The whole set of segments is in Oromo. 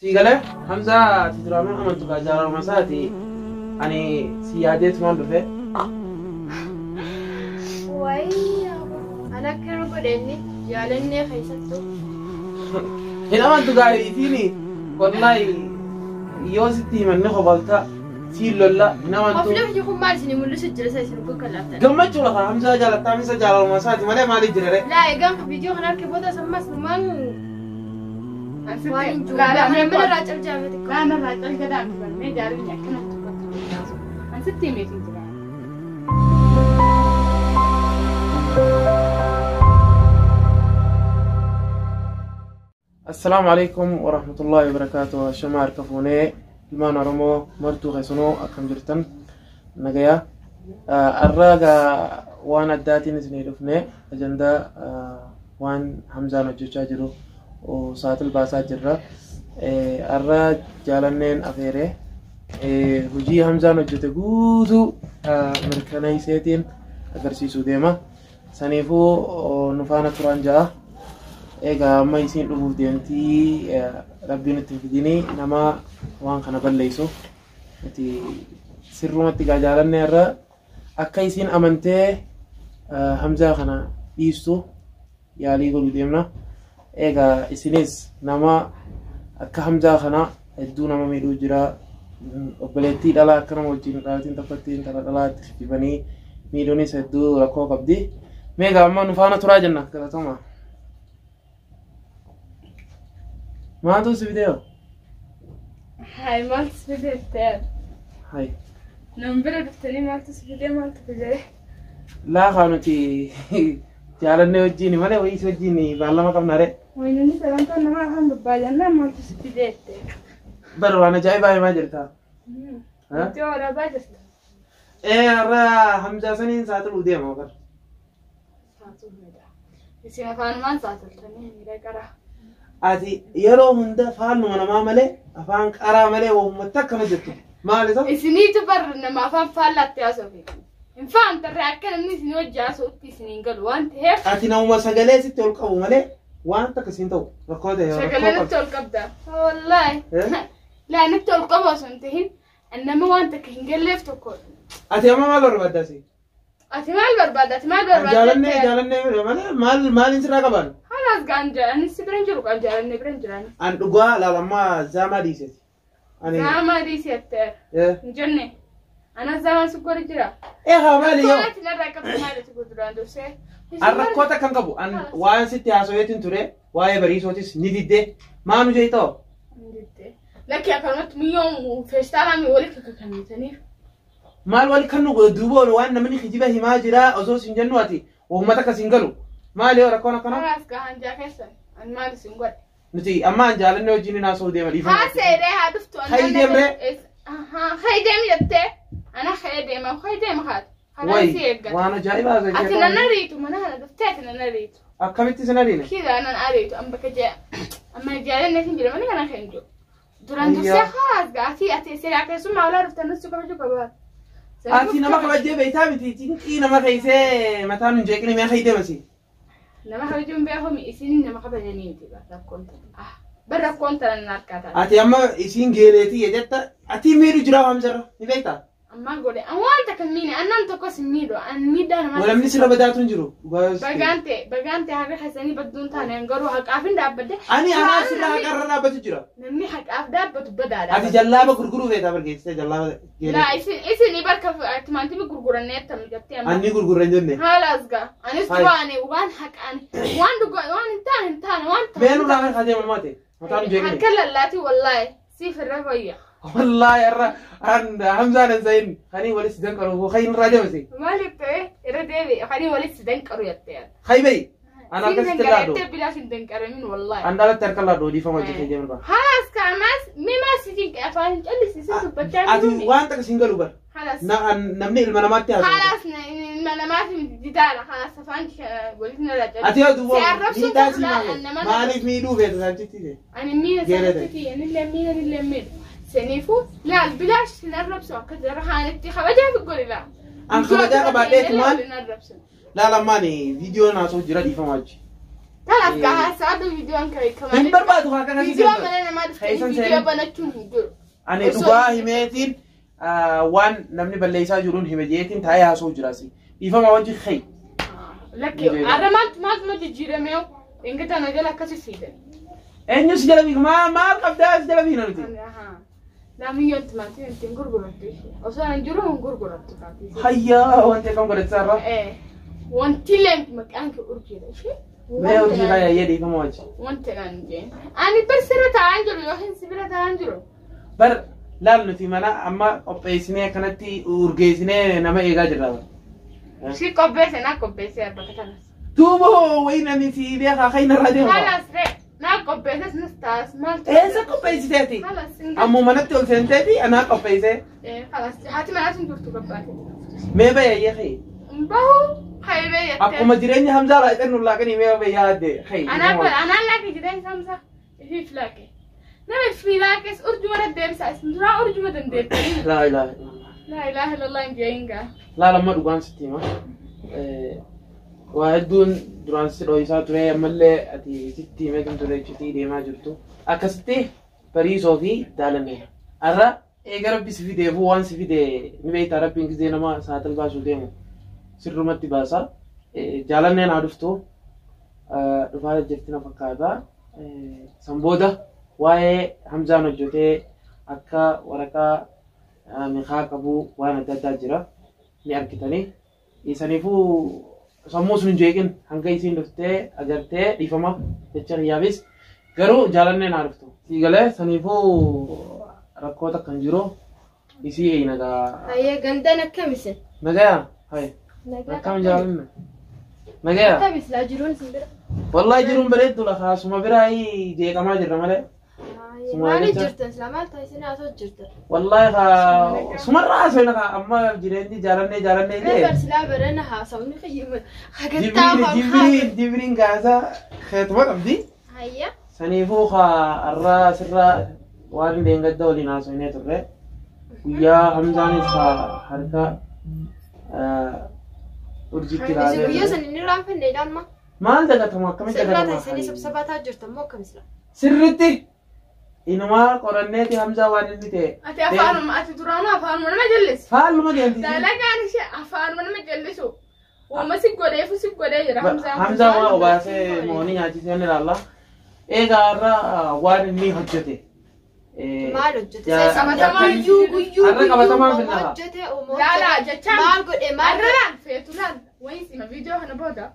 Sii galee Hamzaa ati duraanuu amantu kaa jaalaluma isaati ani si yaadeetumaan dhufe. Wayii an akka nu godhe inni jaalannee keessattuu. Hin amantu gaarii isiini wallaahi yoo sitti himan ni kobalta siin lolla hin amantu. Of kun maal isin mul'isu jira isa isin kun laaftan. Gammachuudha kaa Hamzaa jaalattaa misa jaalaluma isaati malee maaliif jira ree? Laa egaan viidiyoo kana harka booda sammas maal waan hin jiru. Kana mana irraa caljaame xiqqoo. Laa narraa calgadaan dubannee jaalalli akkanatti uffatu. An sitti himeetiin jira. Assalaamu alaikum warahmatullahi wabarakaatuh. Ashama harka fuunee ilmaan Oromoo martuu keessanuu akkam jirtan nagayaa. Har'a gaa waan addaatiin isinii dhufne ajandaa waan Hamzaan hojjechaa jiru saaxil baasaa jirra. Har'a jaalanneen afeeree hojii Hamzaan hojjete guutuu mirkaneesseetiin agarsiisuu deema. Saniifuu nu faana turaan ja'a. Egaa amma isiin dhufuuf deemtii rabbiin itti hin fidinii nama waan kana balleessu. Nuti sirrumatti gaa jaalannee irra akka isiin amantee Hamzaa kana dhiistu yaalii godhuu deemna. Egaa isinis nama akka Hamzaa kana hedduu nama miidhuu jira. Obboleettii dhalaa akka nama wajjin dhalatiin tokkotti intala dhalaatti kijibanii miidhuunis hedduu rakkoo qabdi. Meegaa amma nu faana turaa jenna galatoomaa. Maaltu si fidee hoo? Hayi maaltu si fidee jettee? Hayi. Nam bira dhuftanii maaltu si fidee maaltu fidee? Laa kaa nuti jaalannee wajjin malee wayii si wajjin baallama qabna ree. Wayinni sagantaan nama afaan babbaajannaan maaltu si fidee jettee? Bar waan ajaa'ibaa himaa jirta. Itti waraabaa jirta. Ee har'a Hamzaa saniin saaxiluu deema bar. Isin afaanumaan saaxiltanii miira qaraa. Ati yeroo hunda faalluma namaa malee afaan qaraa malee waanuma akkana jettu. Maal isa? Isiniitu bar nama afaan faallaatti haasofee. Hin faantarree akka namni isin wajji haasa'utti isin hin galu waan ta'eef. Ati namuma sagalee sitti ol qabu malee waan takka siin ta'u rakkoo ta'e rakkoo Sagalee nutti qabdi. ol qabda. Wallaahi. Laa nutti ol qaba osoo hin tahin nama waan takka hin galleef tokko. Ati amma maal barbaadda asii? Ati maal barbaadda? Ati maal barbaadda? Jaalannee jaalannee malee maal maaliin sirraa qaban? Halaas gaan jaalanni si bira hin jiru kan jaalannee bira hin jiran. An dhugaa laalammaa zaamaa dhiiseeti. Ani. Zaamaa dhiisette. Hin jenne. Anas zaamaan si godhe jira. Ee haa maali yoo? Ati narraa qabdu maal ati duraan dursee? An rakkoota kan qabu an waan sitti haasaweetiin ture waa'ee bariisootis ni diddee maa nu jeetoo? Lakki akkanumatti miyyoon feestaalaa walitti kakannitaniif. Maal wal kan nu duuba waan namni kijiba himaa jira osoo sin jennu ati uummata akkas hin galu. Maali yoo rakkoon akkanaa? Halaas gahan jaa keessan an maal isin godhe? Nuti amma an jaalannee wajjin hin haasa'uu deema dhiifama. Haa seeree haa dhuftu. Hayi deemree? Hayi deemi jettee. Ana hayi deema hayi deema haati. Kanaan si Wayi eeggata. waan ajaa'ibaa haasa'e. Ati nan ariitu mana kana dhuftee ati nan ariitu. Akkamitti sin ariine? Kira nan ariitu amma bakka jee amma jaalannee hin jira mana kana kan jiru. Duraan dursee haas gaatii ati seeraa keessummaa olaa dhuftan nutti kabaju qabaata. Ati nama kabajjee beektaa miti cinqii nama keessee mataan hin jeeqni mee hayi deemasi. Nama kabajuun beekamu isin nama kabajanii miti rakkoon tana. Bar rakkoon tana nan harkaa taate. Ati amma isiin geeleetii jetta ati miidhu jira Hamzarra ni beektaa? Ammaa godhe an waan takka miine an nam tokkos hin miidhu an miidhaa namaa. Namni sirra badaatu hin jiru. Bagaante bagaante haqa keessanii badduun taane garuu haqaaf hin dhaabbadde. Ani anaa sirra haqarra dhaabbatu jira. Namni haqaaf dhaabbatu badaadha. Ati jallaaba gurguruu feetaa bargeessitee jallaaba Laa isin isin barka timaantimii gurgurannee attam jettee amma. Anni gurgurra hin jenne. Haala asgaa anis Hai. duraani waan haqaan waan dhugaa waan hin taane hin taane waan Mee nurraa kan kaatee mammaate mataan hin jeeqne. Harka lallaati wallaahi siif irra fayya. Wallaahi har'a Hamzaan hin sayin kanii walitti danqaru kayin irraa deemasi. Maal jettee irra deebi kanii walitti danqaru jettee. Hayi bayi. An Siin akkasitti danqara laadhu. jettee bilaash hin danqaramin wallaahi. An dhalatti harka laadhu dhiifama hojjetee deeman. Halas kaamas mimaa si jinqe afaan hin callisiisin dubbachaa Ati jiruuni. waan takka siin galu bar. Halas. Namni ilma namaatti haasa'u. Halas ilma namaaf ditaadha. Halas afaan walitti na raajaa. Ati yoo duuba Si arrabsuun miidhaa si kun maali? nama Maaliif miidhuu feeta saamtitti? Ani miina Geeree sanatti anillee miina anillee miidhu. Saniifuu laal bilaash sin arrabsu akka jara haanitti kabajaa fi godhi laa. An kabajaa qabaadheetu maal? Hin arrabsu. Laalammaani viidiyoon haasa'u jira dhiifama wajji. Kanaaf haasaa viidiyoon kee Hin barbaadu haa kana Viidiyoo mana namaa dhuftanii viidiyoo banachuun hin jiru. Ani dhugaa himeetiin waan namni balleessaa jiruun hime jeetiin taa'ee haasa'u jiraasi. Dhiifama wajji kee. Lakki arra maaltu maaltu jijjiirame yoo ingita na jala akkasi fiidan. Eenyu si jala fiiga maal qabdaa si jala fiigna nuti? Laamiyyoon timaatii ittiin gurgurattu osoo hin jiru hin gurgurattu. Hayyaa wanti akkam godhachaa irraa. Wanti illee maqaan kee urjiidha ishee. Mee urjii faayyaa dhiifama wajji. Wanti naan jeen. Ani bar sirra taa'aan jiru yookiin sibira taa'aan jiru. Bar laal nuti mana amma qopheessinee akkanatti urgeessinee nama eegaa jirra. Si qopheesse naa qopheesse bakka kanas. Duuba wayi namni si beekaa kan irraa deemu. Kanas ree naa qopheesses nus taas maal Eessa qopheessiteeti? Ammoo manatti ol seenteeti anaa qopheessee. Kanas haati manaa sun jirtu gabbaate. Mee bayayyee kee. Bahu haybee jettee. Akkuma jireenya Hamzaa laaqan nu laaqanii mee bayyaa adde kee. Anaan laaqe jireenya Hamzaa ifiif laaqe. Nama ifii laaqes urjuma deddeebisa isin duraa urjuma dandeettanii. Laa ilaaha illallah. Laa ilaaha illallah hin jeeyin gaa. Laal amma dhugaan sitti hima. Waa hedduun duraan si dho'isaa ture ammallee ati sitti himee kan ture jechuutii deemaa jirtu. Akkasitti bariisoo fi daalanne. Har'a eega rabbi si fideefuu waan si fide ni beektaa rabbiin gizee nama saaxil baasuu deemu sirrumatti baasa. Jaalanneen haa dhuftu. Dhufaa jirti na fakkaata. San booda waa'ee Hamzaan hojjetee akka waraqaa nikaa qabu waan adda addaa jira ni argitanii. Isaniifuu sammuu sun hin jeeqin hanga isiin dhuftee agartee dhiifama jecha kiyyaafis garuu jaalanneen haa dhuftu. Siigalee saniifuu rakkoota kan jiru isii eeyi nagaa. Hayyee gandaan akkamisin? Nagayaa? Haye. Akkam jaalanne? Nagayaa? Akkamis laa jiruun isin bira? Wallahi jiruun bareeddu lafa suma biraa jeeqamaa jirra malee. Maaliif jirtan silaa maal ta'e isin haasoo jirtan? Wallahi sumarraa haasofna kaa amma jireenyi jaalannee jaalannee jee. Reebar silaa barana haasawni fayyima. Hagattaa Jibriin gaasaa keetuma qabdi. Hayya. Saniifuu har'aa sirraa waan deengadda waliin haasofnee turre. Guyyaa Hamzaanis harka urjiitti ilaalee. Guyyaa san inni raanfanne ilaalma. Maal dagatama akkamitti Sirraa dagatama? ta'e isinii sabsabataa jirtan moo akkam silaa? Sirritti inumaa qoranneeti Hamzaa waan inni ta'e. Ati afaanuma ati duraanuu afaanuma nama jallisu. Faalluma deemti. Dalagaan ishee afaanuma nama jallisu. Uuma si godheefu si godhee jira Hamzaan. Hamzaa waa obaasee moonii nyaachisee ni ilaalla. Egaa har'a waan inni hojjete. Maal hojjete? Guyyuu guyyuu Har'a qabatamaan guyyuu finna. hojjete uumaa Laalaa hojjete. jechaan. Maal godhe maal Har'a laal feetu laal wayi sima viidiyoo kana booda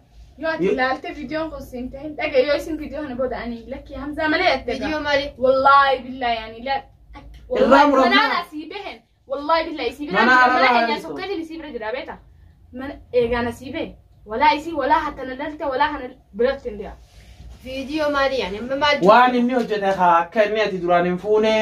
yoo ati ilaalte viidiyoon kun siin ta'in dhagaye yoo isin viidiyoo kana booda ani lakki Hamzaa malee jettee. Viidiyoo maali? Wallaahi billaahi ani laal. Irraa muramnaa. Manaan asii bahen wallaahi billaahi isii bira Mana jira mana arraa keenya jirtu. sokkeetiin isii bira jira beeta. Mana eegaan asii bahe walaa isii walaa hattana lalte walaa kana biratti hin dhiyaa. Viidiyoo maali yaani amma maal Waan inni hojjete haa akka inni ati duraan hin fuune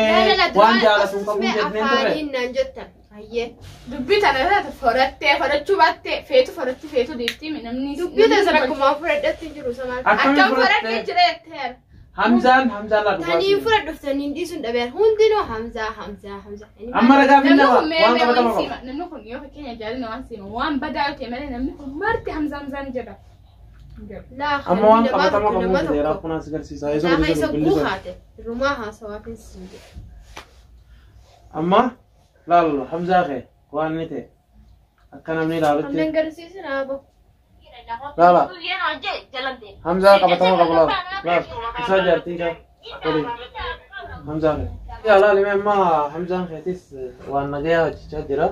waan jaalatu hin qabu jenneen turre. Afaaniin naan jettan. Hayyee. Dubbii tana irratti fudhattee fudhachuu baattee feetu fudhachuu feetu deeftii namni. Dubbii tana akkuma fudhadhatti jiru sama. Akkamiin Akkam fudhadhee fudhatte? jira jetteera. Hamzaan Hamzaan laa Taniin dhugaa. fudhadhu taniin dhiisuun dhabeera. Hundinuu Hamzaa Hamzaa Hamzaa. Amma ragaa Namni finna kun waan mee waan qabatama qaba. siima namni kun yoo fakkeenya jaalina waan siima waan badaa yoo ta'e malee namni kun marti Hamzaa Hamzaa ni jedha. Laa Amma waan qabatama qabu nama fideera tokko. akkuma as agarsiisa. Isa Laa bilisa isa bilisa. guhaate. Rumaa haasawaa keessa jiru. Amma laal Hamzaa kee waan inni ta'e akka namni ilaalutti. Hamzaan garsiisin haabo. Laala Hamzaa qabatama qabu laal. Laal isaa jaartii isaa waliin Hamzaa kee. Yaa laal hime amma Hamzaan keetis waan nagayaa hojjechaa jira.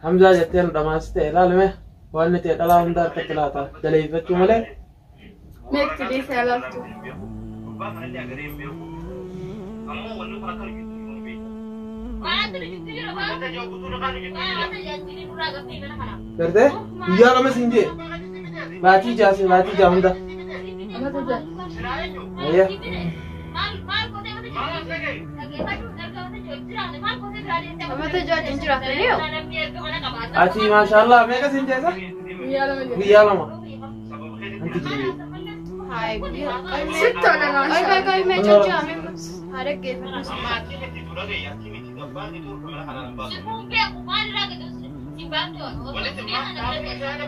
Hamzaa jettee nu dhamaasite laal hime waan inni ta'e dhalaa hunda harkatti laata daleeffachuu malee. Meetti dhiisee laaftu. Gartee guyyaa lama siin jee baatii jaasi baatii jaa hunda. Amata jaa. Ayya. Amata jaajin jiraatanii yoo. Ati maashaallah meeqa siin jeesa? Guyyaa lama jira. Guyyaa lama. Anti jiru. Hayi guyyaa. Sitti tola Qoy qoy qoy mee jajjaa mee haa dhaggeeffatu.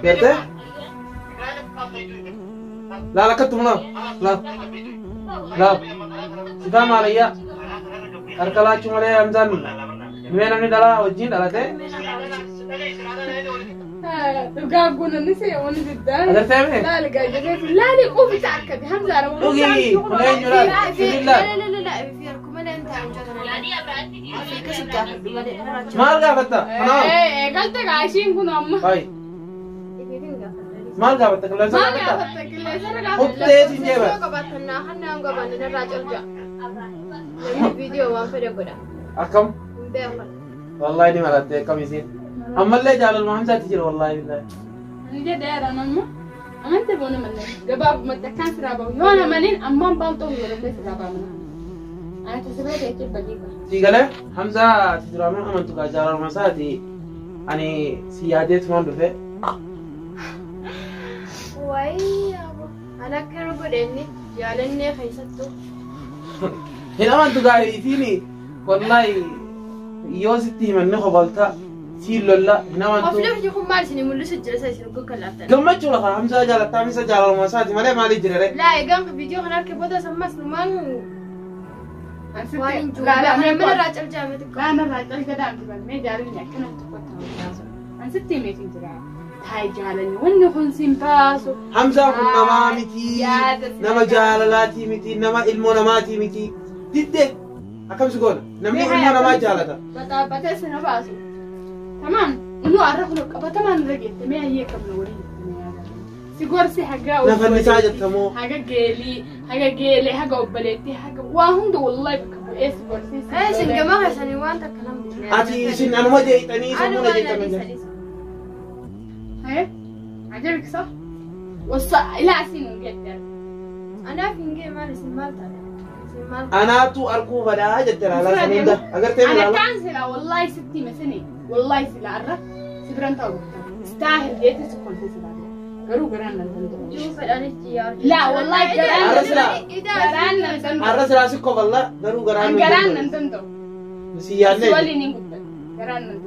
Gartee? Laal akkattu laal. Laal. Laal. Sifaa maalayyaa. Harka laachuu malee Hamzaan mee namni dhalaa wajjin dhalate. Dhugaa guunanis wanni diddaan. Agartee mee? Laali gaajjatee laali quufi ta'a akkati Hamza ara. Dhugi kun eenyu laal? Sibiil laal. Maal gaafatta? Kanaaf. Galte gaashiin kun amma. Hayi. Maal gaafatta? Qilleensa Maal gaafatta? gaafatta qilleensa irra gaafatta. Huttee siin jeeba. Akkam? Wallaahi ni maratte akkam isiin. Ammallee jaalaluma Hamzaatti jira wallaahi billaahi. Ani jedheera amma. Amante boona malee gabaabumatti akkaan siraa bahu yoo namaniin ammaan baalxoo godhatee siraa baamna. Ani tasirra teessee badii qaba. Sii galee Hamzaa ati duraanuu amantu gaa jaalaluma isaati. Ani si yaadeetumaan dhufe. Jaalannee keessattuu. Hin amantu gaa isiin wallaahi yoo sitti himanni kobalta siin lolla hin amantu. Of lafti kun maal isin mul'isu jira isa isin gugga laaftan. Gammachuu lafa Hamzaa jaalattaa misa jaalaluma isaati malee maaliif jira ree? Laa egaan viidiyoo kana harka booda sammas numaan waan hin jiru. Kana mana irraa caljaame xiqqoo. Laala irraa calga daamti balmee jaalalli akkanatti qotta baasu. An sitti himeetiin jira. Taayi jaalalli wanni kun siin baasu. Hamzaa kun namaa miti, nama jaalalaatii miti, nama ilmoo namaatii miti. Diddee akkam si goona? Namni ilmoo namaa jaalata. Baxaabbatee si na baasu. Tamaam. Nu har'a kun qabatamaan irra geette mee hayyee qabna walii jettee si gorsi haga Nafannisaa jettamoo? haga geelii haga geelee haga obboleettii haga waa hunda wallahi bakka bu'ee si gorsii si Isin gamaa keessanii waan takka namni. Ati isin anuma jeeqxanii sammuu na jeeqxanii jira. Haye عجبك صح؟ لا سين قدر Anaaf hin gee maal isin maal taate? Isin maal Anaatu arguu badaa jette laalaa san hunda. Agartee mi انا laala? كانسلا والله ستي مسني والله سلا أرى سبران تاو استاهل جيت سكون في سلا قالوا قران لن jiru fedhanis jiyyaa. لا والله قران Arra silaa. قران لن Arra silaa si kofalla garuu garaan nu قران danda'u. لن Si yaadne. سوالي نين قران لن